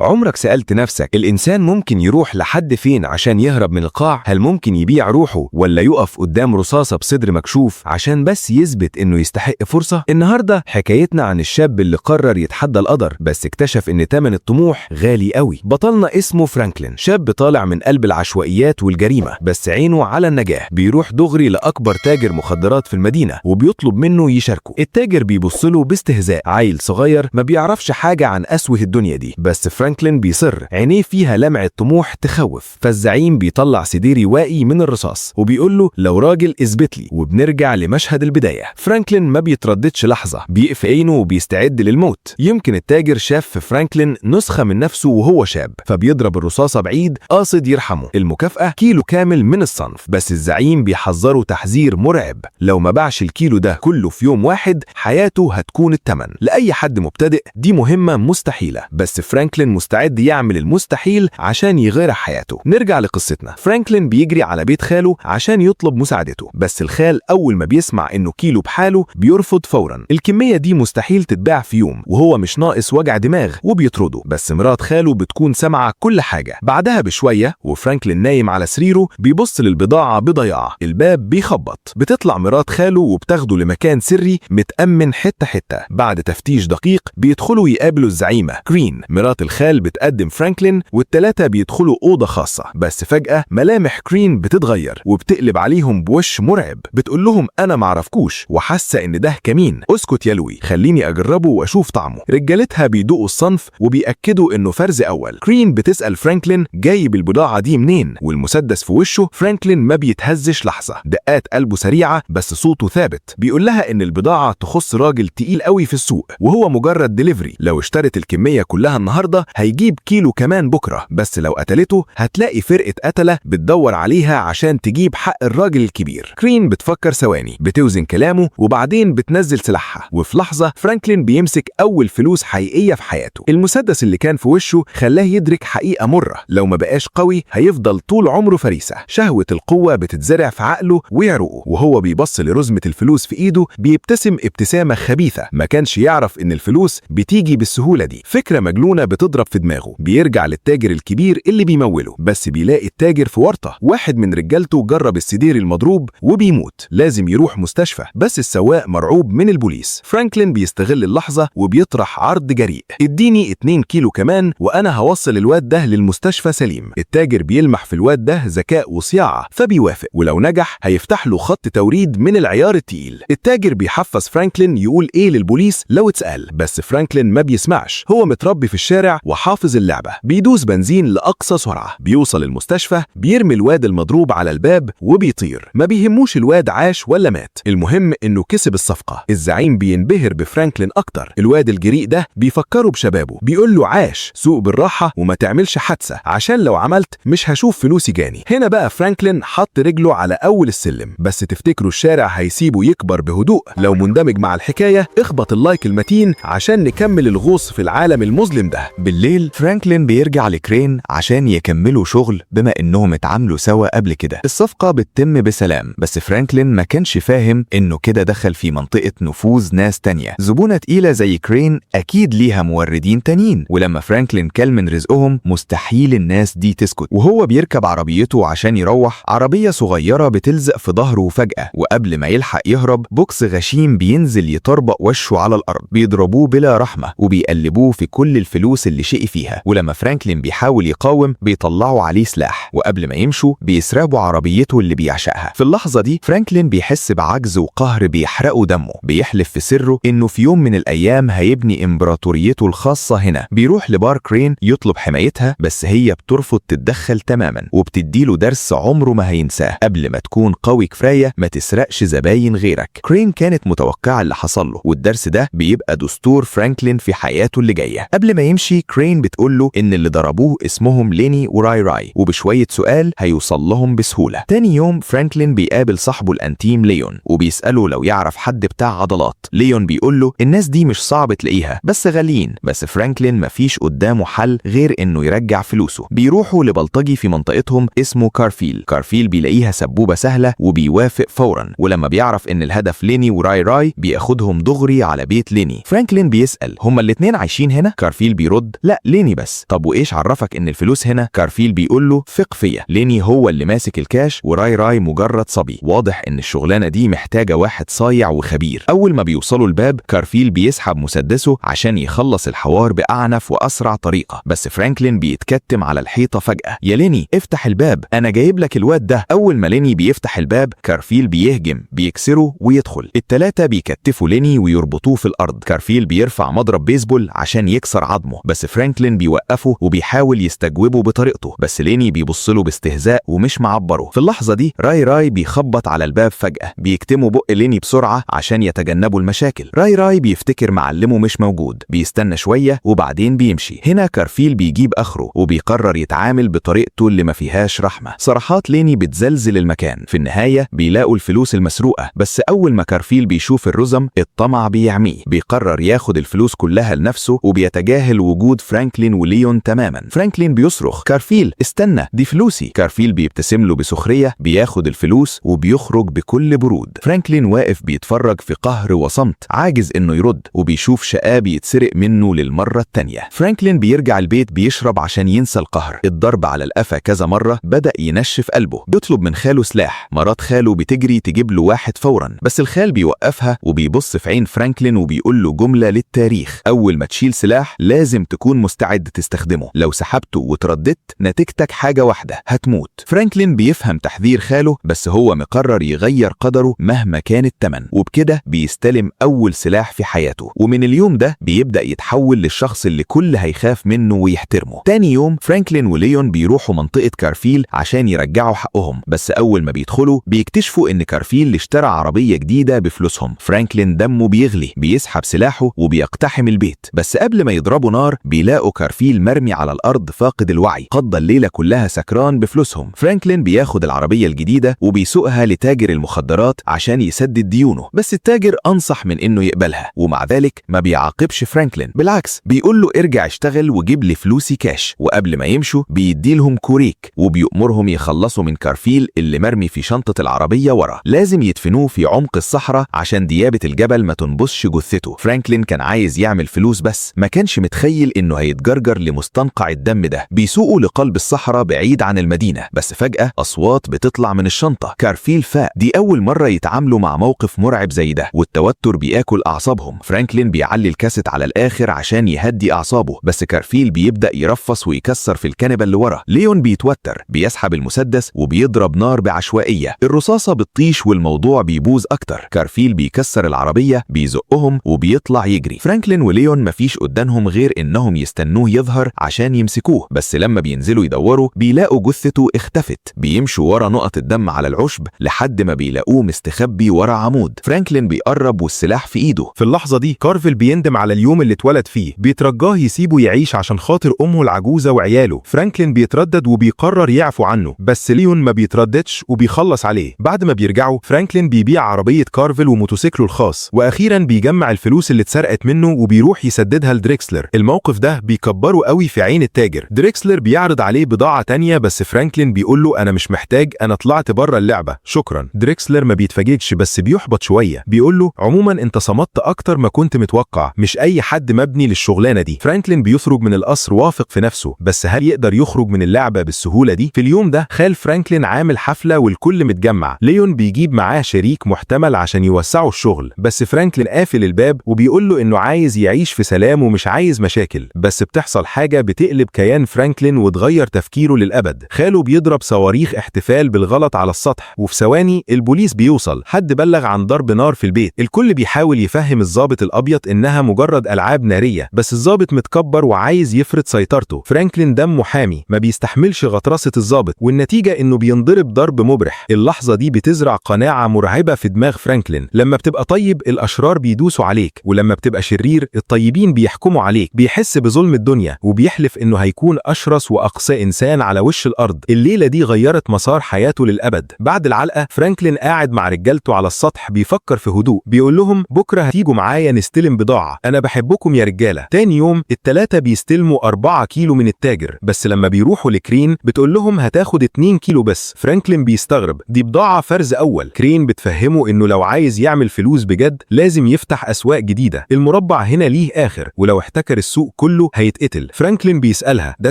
عمرك سألت نفسك الإنسان ممكن يروح لحد فين عشان يهرب من القاع؟ هل ممكن يبيع روحه ولا يقف قدام رصاصة بصدر مكشوف عشان بس يثبت إنه يستحق فرصة؟ النهاردة حكايتنا عن الشاب اللي قرر يتحدى القدر بس اكتشف إن تمن الطموح غالي قوي. بطلنا اسمه فرانكلين، شاب طالع من قلب العشوائيات والجريمة بس عينه على النجاح. بيروح دغري لأكبر تاجر مخدرات في المدينة وبيطلب منه يشاركه. التاجر بيبص له باستهزاء، عيل صغير ما بيعرفش حاجة عن قسوة الدنيا دي، بس فرانكلين بيصر، عينيه فيها لمعة طموح تخوف. فالزعيم بيطلع سديري واقي من الرصاص وبيقول له لو راجل اثبت لي. وبنرجع لمشهد البداية. فرانكلين ما بيترددش لحظة، بيقفل عينه وبيستعد للموت. يمكن التاجر شاف في فرانكلين نسخة من نفسه وهو شاب، فبيضرب الرصاصة بعيد قاصد يرحمه. المكافأة كيلو كامل من الصنف، بس الزعيم بيحذره تحذير مرعب، لو ما باعش الكيلو ده كله في يوم واحد حياته هتكون الثمن. لأي حد مبتدئ دي مهمة مستحيلة، بس فرانكلين مستعد يعمل المستحيل عشان يغير حياته. نرجع لقصتنا. فرانكلين بيجري على بيت خاله عشان يطلب مساعدته، بس الخال أول ما بيسمع إنه كيلو بحاله بيرفض فورا. الكمية دي مستحيل تتباع في يوم، وهو مش ناقص وجع دماغ، وبيطرده. بس مرات خاله بتكون سامعة كل حاجة. بعدها بشوية وفرانكلين نايم على سريره بيبص للبضاعة بضياع. الباب بيخبط، بتطلع مرات خاله وبتاخده لمكان سري متأمن حتة حتة. بعد تفتيش دقيق بيدخلوا يقابلوا الزعيمة كرين. مرات الخال بتقدم فرانكلين والتلاتة بيدخلوا أوضة خاصة، بس فجأة ملامح كرين بتتغير وبتقلب عليهم بوش مرعب. بتقول لهم أنا معرفكوش وحاسة إن ده كمين، اسكت يا لوي خليني أجربه وأشوف طعمه. رجالتها بيدوقوا الصنف وبيأكدوا إنه فرز أول. كرين بتسأل فرانكلين جايب البضاعة دي منين، والمسدس في وشه. فرانكلين ما بيتهزش لحظة، دقات قلبه سريعة بس صوته ثابت. بيقول لها إن البضاعة تخص راجل تقيل قوي في السوق وهو مجرد ديليفري، لو اشترت الكمية كلها النهاردة هيجيب كيلو كمان بكرة، بس لو قتلته هتلاقي فرقة قتلة بتدور عليها عشان تجيب حق الراجل الكبير. كرين بتفكر ثواني، بتوزن كلامه وبعدين بتنزل سلاحها. وفي لحظة فرانكلين بيمسك أول فلوس حقيقية في حياته. المسدس اللي كان في وشه خلاه يدرك حقيقة مرة، لو ما بقاش قوي هيفضل طول عمره فريسة. شهوة القوة بتتزرع في عقله وعروقه، وهو بيبص لرزمة الفلوس في ايده بيبتسم ابتسامة خبيثة. ما كانش يعرف ان الفلوس بتيجي بالسهولة دي. فكرة مجنونة بتضرب في دماغه. بيرجع للتاجر الكبير اللي بيموله، بس بيلاقي التاجر في ورطة. واحد من رجالته جرب السدير المضروب وبيموت، لازم يروح مستشفى، بس السواق مرعوب من البوليس. فرانكلين بيستغل اللحظة وبيطرح عرض جريء، اديني 2 كيلو كمان وانا هوصل الواد ده للمستشفى سليم. التاجر بيلمح في الواد ده ذكاء وصياعة فبيوافق، ولو نجح هيفتح له خط توريد من العيار التقيل. التاجر بيحفز فرانكلين يقول ايه للبوليس لو اتسأل، بس فرانكلين ما بيسمعش، هو متربي في الشارع وحافظ اللعبة. بيدوس بنزين لأقصى سرعة، بيوصل المستشفى، بيرمي الواد المضروب على الباب وبيطير. ما بيهموش الواد عاش ولا مات، المهم انه كسب الصفقة. الزعيم بينبهر بفرانكلين اكتر، الواد الجريء ده بيفكره بشبابه، بيقول له عاش، سوق بالراحة وما تعملش حادثة عشان لو عملت مش هشوف فلوسي جاني. هنا بقى فرانكلين حط رجله على اول السلم، بس تفتكروا الشارع هيسيبه يكبر بهدوء؟ لو مندمج مع الحكاية اخبط ال like المتين عشان نكمل الغوص في العالم المظلم ده. بالليل فرانكلين بيرجع لكرين عشان يكملوا شغل بما انهم اتعاملوا سوا قبل كده. الصفقة بتتم بسلام، بس فرانكلين ما كانش فاهم انه كده دخل في منطقة نفوذ ناس تانية. زبونة تقيلة زي كرين اكيد ليها موردين تانيين، ولما فرانكلين كل من رزقهم مستحيل الناس دي تسكت. وهو بيركب عربيته عشان يروح، عربية صغيرة بتلزق في ظهره فجأة، وقبل ما يلحق يهرب بوكس غشيم بينزل يطربق وشه على الأرض. بيضربوه بلا رحمة وبيقلبوه في كل الفلوس اللي شقي فيها. ولما فرانكلين بيحاول يقاوم بيطلعوا عليه سلاح، وقبل ما يمشوا بيسرقوا عربيته اللي بيعشقها. في اللحظة دي فرانكلين بيحس بعجز وقهر بيحرقوا دمه. بيحلف في سره إنه في يوم من الأيام هيبني إمبراطوريته الخاصة هنا. بيروح لبار كرين يطلب حمايتها، بس هي بترفض تتدخل تماما، وبتديله درس عمره ما هينساه: قبل ما تكون قوي كفاية ما تسرقش زباين غيرك. كرين كانت متوقعة اللي حصل له، والدرس ده بيبقى دستور فرانكلين في حياته اللي جاية. قبل ما يمشي كرين بتقول له إن اللي ضربوه اسمهم ليني وراي راي، وبشوية سؤال هيوصل لهم بسهولة. تاني يوم فرانكلين بيقابل صاحبه الأنتيم ليون وبيسأله لو يعرف حد بتاع عضلات. ليون بيقول له الناس دي مش صعب تلاقيها بس غاليين، بس فرانكلين مفيش قدامه حل غير إنه يرجع فلوسه. بيروحوا لبلطجي في منطقتهم اسمه كارفيل. كارفيل بيلاقيها سبوبة سهلة وبيوافق فورا، ولما بيعرف إن الهدف ليني وراي راي بياخدهم دغري على بيت ليني. فرانكلين بيسأل هما الاتنين عايشين هنا؟ كارفيل بيرد لا لا ليني بس. طب وايش عرفك ان الفلوس هنا؟ كارفيل بيقول له ثق فيا، ليني هو اللي ماسك الكاش وراي راي مجرد صبي. واضح ان الشغلانة دي محتاجه واحد صايع وخبير. اول ما بيوصلوا الباب كارفيل بيسحب مسدسه عشان يخلص الحوار بأعنف وأسرع طريقة، بس فرانكلين بيتكتم على الحيطة فجأة. يا ليني افتح الباب، أنا جايب لك الواد ده. أول ما ليني بيفتح الباب كارفيل بيهجم، بيكسره ويدخل. التلاتة بيكتفوا ليني ويربطوه في الأرض. كارفيل بيرفع مضرب بيسبول عشان يكسر عظمه، بس فرانكلين بيوقفه وبيحاول يستجوبه بطريقته، بس ليني بيبص له باستهزاء ومش معبرة. في اللحظة دي راي راي بيخبط على الباب فجأة، بيكتموا بق ليني بسرعة عشان يتجنبوا المشاكل. راي راي بيفتكر معلمه مش موجود، بيستنى شوية وبعدين بيمشي. هنا كارفيل بيجيب آخره وبيقرر يتعامل بطريقته اللي ما فيهاش رحمة. صرخات ليني بتزلزل المكان. في النهاية بيلاقوا الفلوس المسروقة، بس أول ما كارفيل بيشوف الرزم الطمع بيعميه، بيقرر ياخد الفلوس كلها لنفسه وبيتجاهل وجود فرانكلين وليون تماما. فرانكلين بيصرخ كارفيل استنى دي فلوسي. كارفيل بيبتسم له بسخرية، بياخد الفلوس وبيخرج بكل برود. فرانكلين واقف بيتفرج في قهر وصمت، عاجز انه يرد، وبيشوف شقاه بيتسرق منه للمرة التانية. فرانكلين بيرجع البيت بيشرب عشان ينسى القهر. الضرب على القفا كذا مرة بدأ ينشف قلبه. بيطلب من خاله سلاح، مرات خاله بتجري تجيب له واحد فورا، بس الخال بيوقفها وبيبص في عين فرانكلين وبيقول له جملة للتاريخ: أول ما تشيل سلاح لازم تكون مستعد تستخدمه، لو سحبته وترددت نتيجتك حاجة واحدة، هتموت. فرانكلين بيفهم تحذير خاله، بس هو مقرر يغير قدره مهما كان الثمن، وبكده بيستلم أول سلاح في حياته، ومن اليوم ده بيبدأ يتحول للشخص اللي كل هيخاف منه ويحترمه. تاني يوم فرانكلين وليون بيروحوا منطقة كارفيل عشان يرجعوا حقهم، بس أول ما بيدخلوا بيكتشفوا إن كارفيل اشترى عربية جديدة بفلوسهم. فرانكلين دمه بيغلي، بيسحب سلاحه وبيقتحم البيت، بس قبل ما يضربوا نار بيلاقوا كارفيل مرمي على الأرض فاقد الوعي، قضى الليلة كلها سكران بفلوسهم. فرانكلين بياخد العربية الجديدة وبيسوقها لتاجر المخدرات عشان يسدد ديونه، بس التاجر أنصح من إنه يقبلها، ومع ذلك ما بيعاقبش فرانكلين، بالعكس بيقول له ارجع اشتغل وجيب لي فلوسي كاش. وقبل ما يمشوا بيدي لهم كوريك وبيأمرهم يخلصوا من كارفيل اللي مرمي في شنطة العربية ورا، لازم يدفنوه في عمق الصحراء عشان ديابة الجبل ما تنبسش جثته. فرانكلين كان عايز يعمل فلوس بس ما كانش متخيل انه هيتجرجر لمستنقع الدم ده. بيسوقوا لقلب الصحراء بعيد عن المدينة، بس فجأة أصوات بتطلع من الشنطة. كارفيل فاق، دي أول مرة يتعاملوا مع موقف مرعب زي ده، والتوتر بياكل أعصابهم. فرانكلين بيعلي الكاسيت على الآخر عشان يهدي أعصابه، بس كارفيل بيبدأ يرفص ويكسر في الكنبة اللي ورا. ليون بيتوتر، بيسحب المسدس وبيضرب نار بعشوائية، الرصاصة بتطيش والموضوع بيبوظ أكتر. كارفيل بيكسر العربية، بيزقهم وبيطلع يجري. فرانكلين وليون مفيش قدامهم غير إنهم يستنوه يظهر عشان يمسكوه، بس لما بينزلوا يدوروا بيلاقوا جثته اختفت. بيمشوا ورا نقط الدم على العشب لحد ما بيلاقوه مستخبي ورا عمود. فرانكلين بيقرب والسلاح في ايده. في اللحظة دي كارفيل بيندم على اليوم اللي اتولد فيه، بيترجاه يسيبه يعيش عشان خاطر أمه العجوزة وعياله. فرانكلين بيتردد وبيقرر يعفو عنه، بس ليون ما بيترددش وبيخلص عليه. بعد ما بيرجعوا فرانكلين بيبيع عربية كارفيل وموتوسيكله الخاص، وأخيرا بيجمع الفلوس اللي اتسرقت منه وبيروح يسددها لدريكسلر. الموقف ده بيكبره قوي في عين التاجر. دريكسلر بيعرض عليه بضاعة تانية، بس فرانكلين بيقول له أنا مش محتاج، أنا طلعت بره اللعبة، شكرا. دريكسلر ما بيتفاجئش بس بيحبط شوية، بيقول له عموما انت صمدت اكتر ما كنت متوقع، مش اي حد مبني للشغلانة دي. فرانكلين بيخرج من القصر واثق في نفسه، بس هل يقدر يخرج من اللعبة بالسهولة دي؟ في اليوم ده خال فرانكلين عامل حفلة والكل متجمع. ليون بيجيب معاه شريك محتمل عشان يوسعوا الشغل، بس فرانكلين قافل الباب وبيقول له انه عايز يعيش في سلام ومش عايز مشاكل. بس بتحصل حاجة بتقلب كيان فرانكلين وتغير تفكيره للأبد. خاله بيضرب صواريخ احتفال بالغلط على السطح، وفي ثواني البوليس بيوصل. حد بلغ عن ضرب نار في البيت. الكل بيحاول يفهم الضابط الأبيض إنها مجرد ألعاب نارية، بس الضابط متكبر وعايز يفرض سيطرته. فرانكلين دمه حامي، ما بيستحملش غطرسة الضابط، والنتيجة إنه بينضرب ضرب مبرح. اللحظة دي بتزرع قناعة مرعبة في دماغ فرانكلين: لما بتبقى طيب الأشرار بيدوسوا عليك، ولما بتبقى شرير الطيبين بيحكموا عليك. بيحس بظلم الدنيا وبيحلف إنه هيكون أشرس وأقسى إنسان على وش الأرض. الليلة دي غيرت مسار حياته للأبد. بعد العلقة فرانكلين قاعد مع رجالته على السطح بيفكر في هدوء، بيقول لهم بكرة هتيجوا معايا نستلم بضاعة، أنا بحبكم يا رجالة. تاني يوم التلاتة بيستلموا 4 كيلو من التاجر، بس لما بيروحوا لكرين بتقول لهم هتاخد 2 كيلو بس. فرانكلين بيستغرب، دي بضاعة فرز أول. كرين بتفهمه إنه لو عايز يعمل فلوس بجد لازم يفتح أسواق جديدة، المربع هنا ليه آخر، ولو احتكر السوق كله كله هيتقتل. فرانكلين بيسألها ده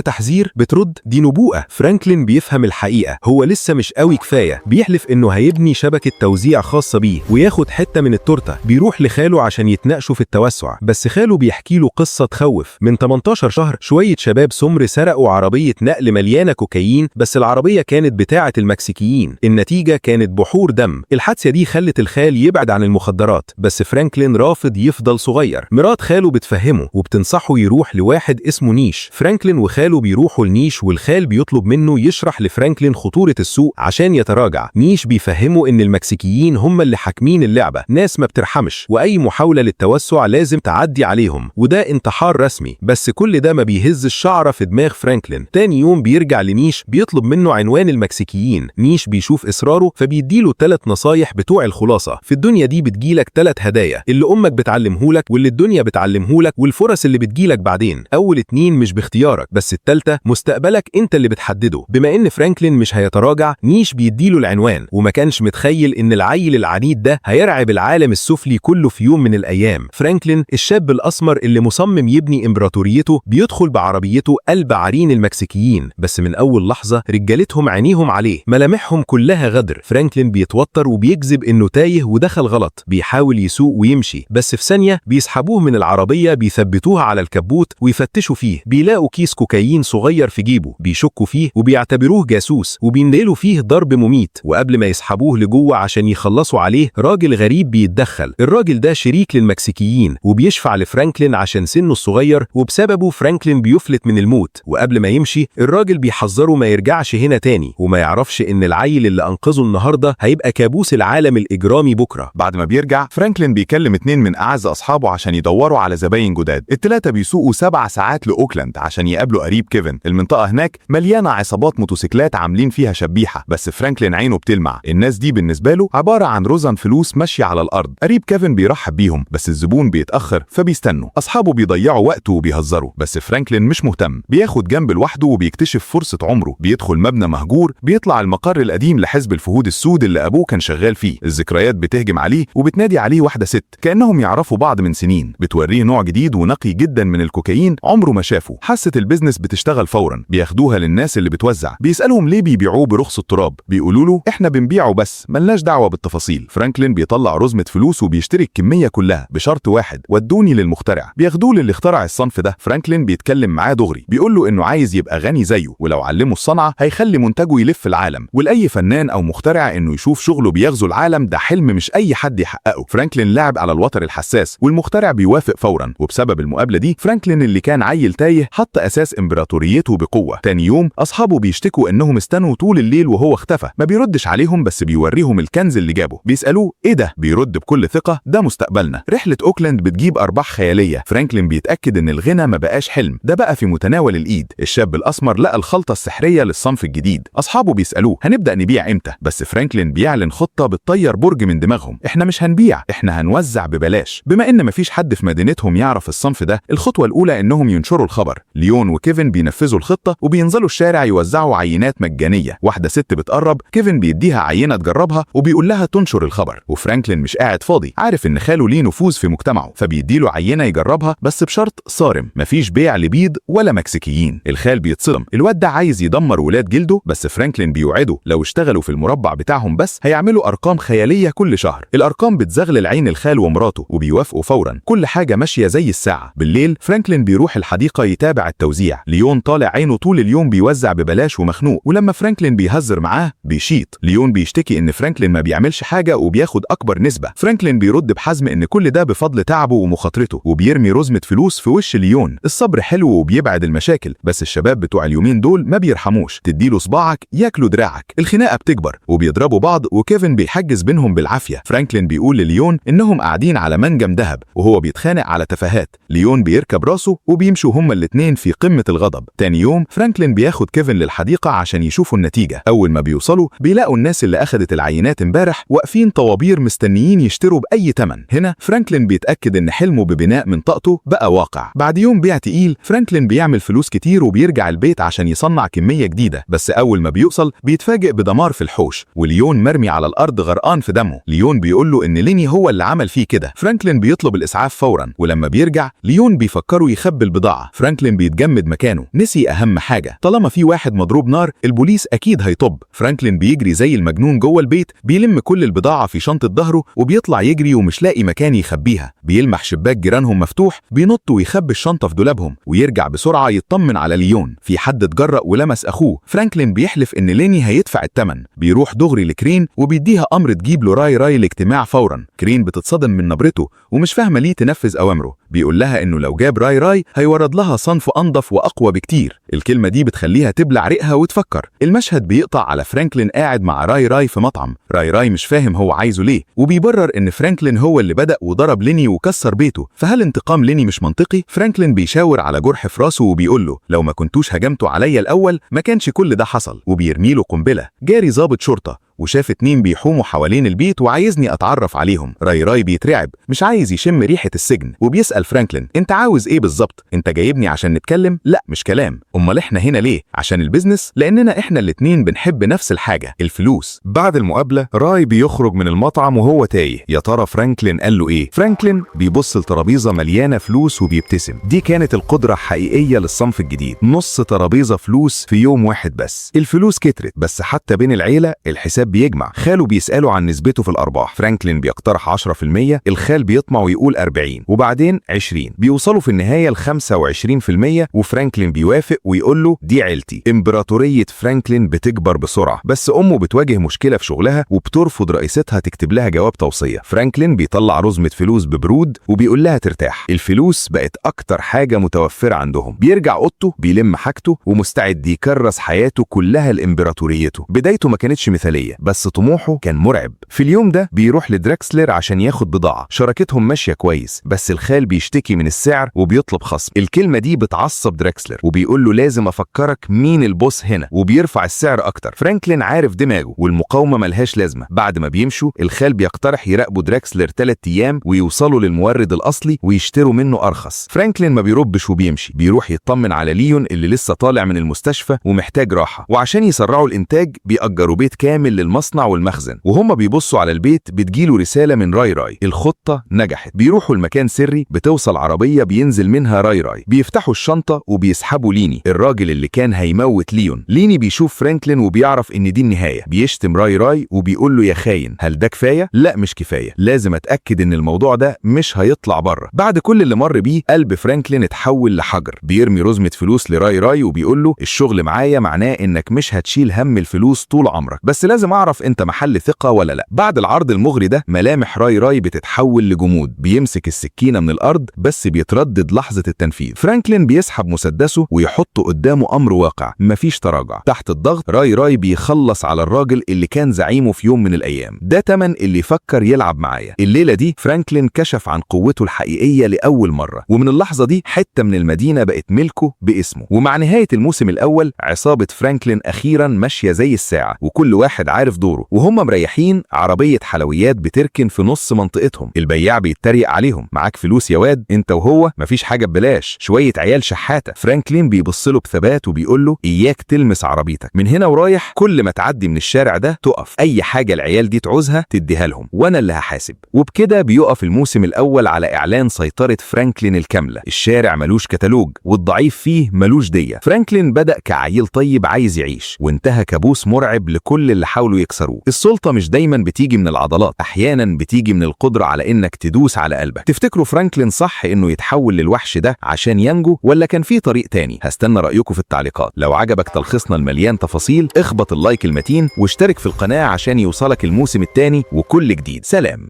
تحذير؟ بترد دي نبوءة. فرانكلين بيفهم الحقيقة، هو لسه مش قوي كفاية. بيحلف انه هيبني شبكة توزيع خاصة بيه وياخد حتة من التورتة. بيروح لخاله عشان يتناقشوا في التوسع، بس خاله بيحكي له قصة تخوف. من 18 شهر شوية شباب سمر سرقوا عربية نقل مليانة كوكايين، بس العربية كانت بتاعة المكسيكيين. النتيجة كانت بحور دم. الحادثة دي خلت الخال يبعد عن المخدرات، بس فرانكلين رافض يفضل صغير. مرات خاله بتفهمه وبتنصحه يروح لواحد اسمه نيش. فرانكلين وخاله بيروحوا لنيش، والخال بيطلب منه يشرح لفرانكلين خطورة السوق عشان يتراجع. نيش بيفهمه ان المكسيكيين هم اللي حاكمين اللعبة، ناس ما بترحمش، واي محاولة للتوسع لازم تعدي عليهم، وده انتحار رسمي. بس كل ده ما بيهز الشعرة في دماغ فرانكلين. تاني يوم بيرجع لنيش بيطلب منه عنوان المكسيكيين. نيش بيشوف إصراره فبيديله 3 نصايح بتوع الخلاصة. في الدنيا دي بتجيلك 3 هدايا، اللي أمك بتعلمهولك، واللي الدنيا بتعلمهولك، والفرص اللي بتجيلك بعدين. أول 2 مش باختيارك، بس التالتة مستقبلك أنت اللي بتحدده. بما إن فرانكلين مش هيتراجع، نيش بيديله العنوان، وما كانش متخيل إن العيل العنيد ده هيرعب العالم السفلي كله في يوم من الأيام. فرانكلين الشاب الأسمر اللي مصمم يبني إمبراطوريته بيدخل بعربيته قلب عرين المكسيكيين، بس من أول لحظة رجالتهم عينيهم عليه، ملامحهم كلها غدر. فرانكلين بيتوتر وبيكذب إنه تايه ودخل غلط. بيحاول يسوق ويمشي، بس في ثانية بيسحبوه من العربية، بيثبتوها على الكبوت ويفتشوا فيه. بيلاقوا كيس كوكايين صغير في جيبه، بيشكوا فيه وبيعتبروه جاسوس، وبينقلوا فيه ضرب مميت. وقبل ما يسحبوه لجوه عشان يخلصوا عليه، راجل غريب بيتدخل. الراجل ده شريك للمكسيكيين وبيشفع لفرانكلين عشان سنه الصغير، وبسببه فرانكلين بيفلت من الموت. وقبل ما يمشي الراجل بيحذره ما يرجعش هنا تاني، وما يعرفش ان العيل اللي انقذه النهارده هيبقى كابوس العالم الاجرامي بكره. بعد ما بيرجع فرانكلين بيكلم 2 من أعز أصحابه عشان يدوروا على زباين جداد. ال3 بيسوقوا 7 ساعات لأوكلاند عشان يقابلوا قريب كيفن. المنطقة هناك مليانة عصابات موتوسيكلات عاملين فيها شبيحة، بس فرانكلين عينه بتلمع. الناس دي بالنسبة له عبارة عن رزن فلوس ماشية على الأرض. قريب كيفن بيرحب بيهم، بس الزبون بيتأخر فبيستنوا. أصحابه بيضيعوا وقته وبيهزروا، بس فرانكلين مش مهتم. بياخد جنب لوحده وبيكتشف فرصة عمره. بيدخل مبنى مهجور، بيطلع المقر القديم لحزب الفهود السود اللي أبوه كان شغال فيه. الذكريات بتهجم عليه وبتنادي عليه واحدة ست كأنهم يعرفوا بعض من سنين. بتوريه نوع جديد ونقي جدا من الكوكايين عمره ما شافه. حاسة ال business بتشتغل فورا. بياخدوها للناس اللي بتوزع، بيسألهم ليه بيبيعوه برخص التراب. بيقولوا له احنا بنبيعه بس ملناش دعوة بالتفاصيل. فرانكلين بيطلع رزمة فلوس وبيشتري الكمية كلها بشرط واحد: ودوني للمخترع. بياخدوه للي اخترع الصنف ده. فرانكلين بيتكلم معاه دغري، بيقول له انه عايز يبقى غني زيه، ولو علمه الصنعة هيخلي منتجه يلف العالم، ولأي فنان او مخترع انه يشوف شغله بيغزو العالم ده حلم مش اي حد يحققه. فرانكلين لعب على الوتر الحساس والمخترع بيوافق فورا. وبسبب المقابلة دي فرانكلين اللي كان عيل تايه حط اساس امبراطوريته بقوة. تاني يوم اصحابه بيشتكوا انهم استنوا طول الليل وهو اختفى. ما بيردش عليهم، بس بيوريهم الكنز اللي جابه. بيسألوه ايه ده؟ بيرد بكل ثقة ده مستقبلنا. رحلة اوكلاند بتجيب ارباح خيالية. فرانكلين بيتأكد ان الغنى ما بقاش حلم، ده بقى في متناول الايد. الشاب الاسمر لقى الخلطة السحرية للصنف الجديد. اصحابه بيسألوه هنبدأ نبيع امتى؟ بس فرانكلين بيعلن خطة بتطير برج من دماغهم: احنا مش هنبيع، احنا هنوزع ببلاش. بما ان مفيش حد في مدينتهم يعرف الصنف ده، الخطوة الاولى انهم ينشروا الخبر. ليون وكيفن بينفذوا الخطة وبينزلوا الشارع يوزعوا عينات مجانية. واحدة ست بتقرب، كيفن بيديها عينة تجربها وبيقول لها تنشر الخبر. وفرانكلين مش قاعد فاضي، عارف ان خاله ليه نفوذ في مجتمعه، فبيديله عينة يجربها بس بشرط صارم: مفيش بيع لبيض ولا مكسيكيين. الخال بيتصدم، الواد ده عايز يدمر ولاد جلده، بس فرانكلين بيوعده لو اشتغلوا في المربع بتاعهم بس هيعملوا ارقام خيالية كل شهر. الارقام بتزغلل عين الخال ومراته وبيوافقوا فورا. كل حاجة ماشية زي الساعة. بالليل فرانكلين بيروح الحديقة يتابع التوزيع. ليون طالع عينه طول اليوم بيوزع ببلاش ومخنوق، ولما فرانكلين بيهزر معاه بيشيط. ليون بيشتكي ان فرانكلين ما بيعملش حاجة وبياخد اكبر نسبة. فرانكلين بيرد بحزم ان كل ده بفضل تعبه ومخاطرته، وبيرمي رزمة فلوس في وش ليون. الصبر حلو وبيبعد المشاكل، بس الشباب بتوع اليومين دول ما بيرحموش، تديله صباعك ياكلوا دراعك. الخناقة بتكبر وبيضربوا بعض، وكيفن بيحجز بينهم بالعافية. فرانكلين بيقول لليون انهم قاعدين على منجم ذهب وهو بيتخانق على تفاهات. ليون بيركب راسه وبيمشوا هما الاتنين في قمة الغضب. تاني يوم فرانكلين بياخد كيفن للحديقة عشان يشوفوا النتيجة. أول ما بيوصلوا بيلاقوا الناس اللي أخدت العينات امبارح واقفين طوابير مستنيين يشتروا بأي تمن. هنا فرانكلين بيتأكد إن حلمه ببناء منطقته بقى واقع. بعد يوم بيع تقيل فرانكلين بيعمل فلوس كتير وبيرجع البيت عشان يصنع كمية جديدة، بس أول ما بيوصل بيتفاجئ بدمار في الحوش وليون مرمي على الأرض غرقان في دمه. ليون بيقول له إن ليني هو اللي عمل فيه كده. فرانكلين بيطلب الإسعاف فورا، ولما بيرجع ليون بيفكروا بيأمره يخبي البضاعة. فرانكلين بيتجمد مكانه، نسي أهم حاجة، طالما في واحد مضروب نار البوليس أكيد هيطب. فرانكلين بيجري زي المجنون جوه البيت، بيلم كل البضاعة في شنطة ظهره وبيطلع يجري ومش لاقي مكان يخبيها. بيلمح شباك جيرانهم مفتوح، بينط ويخبي الشنطة في دولابهم ويرجع بسرعة يطمن على ليون. في حد اتجرأ ولمس أخوه. فرانكلين بيحلف إن ليني هيدفع الثمن. بيروح دغري لكرين وبيديها أمر تجيب له راي راي الاجتماع فورا. كرين بتتصدم من نبرته ومش فاهمة ليه تنفذ أوامره. بيقول لها إنه لو جاب راي راي هيورد لها صنف أنظف وأقوى بكتير. الكلمة دي بتخليها تبلع ريقها وتفكر. المشهد بيقطع على فرانكلين قاعد مع راي راي في مطعم. راي راي مش فاهم هو عايزه ليه، وبيبرر إن فرانكلين هو اللي بدأ وضرب ليني وكسر بيته، فهل انتقام ليني مش منطقي؟ فرانكلين بيشاور على جرح في راسه وبيقول له لو ما كنتوش هجمتوا عليا الأول ما كانش كل ده حصل، وبيرمي له قنبلة. جاري ضابط شرطة وشاف 2 بيحوموا حوالين البيت وعايزني اتعرف عليهم. راي راي بيترعب، مش عايز يشم ريحة السجن، وبيسأل فرانكلين انت عاوز ايه بالظبط؟ انت جايبني عشان نتكلم؟ لا مش كلام. امال احنا هنا ليه؟ عشان ال business؟ لاننا احنا الاتنين بنحب نفس الحاجة، الفلوس. بعد المقابلة راي بيخرج من المطعم وهو تايه، يا ترى فرانكلين قال له ايه؟ فرانكلين بيبص لترابيزة مليانة فلوس وبيبتسم. دي كانت القدرة الحقيقية للصنف الجديد، نص ترابيزة فلوس في يوم واحد بس. الفلوس كترت، بس حتى بين العيلة الحساب بيجمع. خاله بيسأله عن نسبته في الأرباح، فرانكلين بيقترح 10%، الخال بيطمع ويقول 40 وبعدين 20، بيوصلوا في النهاية ل 25%، وفرانكلين بيوافق ويقول له دي عيلتي. إمبراطورية فرانكلين بتكبر بسرعة، بس أمه بتواجه مشكلة في شغلها وبترفض رئيستها تكتب لها جواب توصية. فرانكلين بيطلع رزمة فلوس ببرود وبيقول لها ترتاح، الفلوس بقت أكتر حاجة متوفرة عندهم. بيرجع أوضته، بيلم حاجته ومستعد يكرس حياته كلها لإمبراطوريته. بدايته ما كانتش مثالية، بس طموحه كان مرعب. في اليوم ده بيروح لدراكسلر عشان ياخد بضاعة، شراكتهم ماشية كويس، بس الخال بيشتكي من السعر وبيطلب خصم. الكلمة دي بتعصب دراكسلر وبيقول له لازم أفكرك مين ال boss هنا، وبيرفع السعر أكتر. فرانكلين عارف دماغه والمقاومة ملهاش لازمة. بعد ما بيمشوا الخال بيقترح يراقبوا دراكسلر 3 أيام ويوصلوا للمورد الأصلي ويشتروا منه أرخص. فرانكلين ما بيربش وبيمشي، بيروح يطمن على ليون اللي لسه طالع من المستشفى ومحتاج راحة. وعشان يسرعوا الإنتاج بيأجروا بيت كامل للمصنع والمخزن. وهم بيبصوا على البيت بتجيله رسالة من راي راي، الخطة نجحت. بيروحوا المكان سري، بتوصل عربية بينزل منها راي راي، بيفتحوا الشنطة وبيسحبوا ليني، الراجل اللي كان هيموت ليون. ليني بيشوف فرانكلين وبيعرف ان دي النهاية، بيشتم راي راي وبيقول له يا خاين، هل ده كفاية؟ لا مش كفاية، لازم اتأكد ان الموضوع ده مش هيطلع بره. بعد كل اللي مر بيه قلب فرانكلين اتحول لحجر. بيرمي رزمة فلوس لراي راي وبيقول له الشغل معايا معناه انك مش هتشيل هم الفلوس طول عمرك، بس لازم اعرف انت محل ثقة ولا لا. بعد العرض المغري ده ملامح راي راي بتتحول لجمود، بيمسك السكينة من الارض بس بيتردد لحظة التنفيذ. فرانكلين بيسحب مسدسه ويحطه قدامه امر واقع، مفيش تراجع. تحت الضغط راي راي بيخلص على الراجل اللي كان زعيمه في يوم من الايام. ده تمن اللي فكر يلعب معايا. الليلة دي فرانكلين كشف عن قوته الحقيقية لأول مرة، ومن اللحظة دي حتة من المدينة بقت ملكه باسمه. ومع نهاية الموسم الأول عصابة فرانكلين أخيرا ماشية زي الساعة، وكل واحد عارف دوره. وهم مريحين عربية حلويات بتركن في نص منطقتهم. البياع بيتريق عليهم، معاك فلوس يا واد انت وهو، مفيش حاجة ببلاش، شوية عيال شحاتة. فرانكلين بيبص له بثبات وبيقول له إياك تلمس عربيتك، من هنا ورايح كل ما تعدي من الشارع ده تقف، أي حاجة العيال دي تعوزها تديها لهم وأنا اللي هحاسب. وبكده بيقف الموسم الأول على إعلان سيطرة فرانكلين الكاملة. الشارع ملوش كتالوج والضعيف فيه ملوش دية. فرانكلين بدأ كعيل طيب عايز يعيش، وانتهى كابوس مرعب لكل اللي حاولوا يكسروه. السلطة مش دايما بتيجي من العضلات، أحيانا بتيجي من القدرة على إنك تدوس على قلبك. تفتكروا فرانكلين صح إنه يتحول للوحش ده عشان ينجو، ولا كان في طريق تاني؟ هستنى رأيكم في التعليقات. لو عجبك تلخيصنا المليان تفاصيل اخبط ال like المتين واشترك في القناة عشان يوصلك الموسم الثاني وكل جديد. سلام.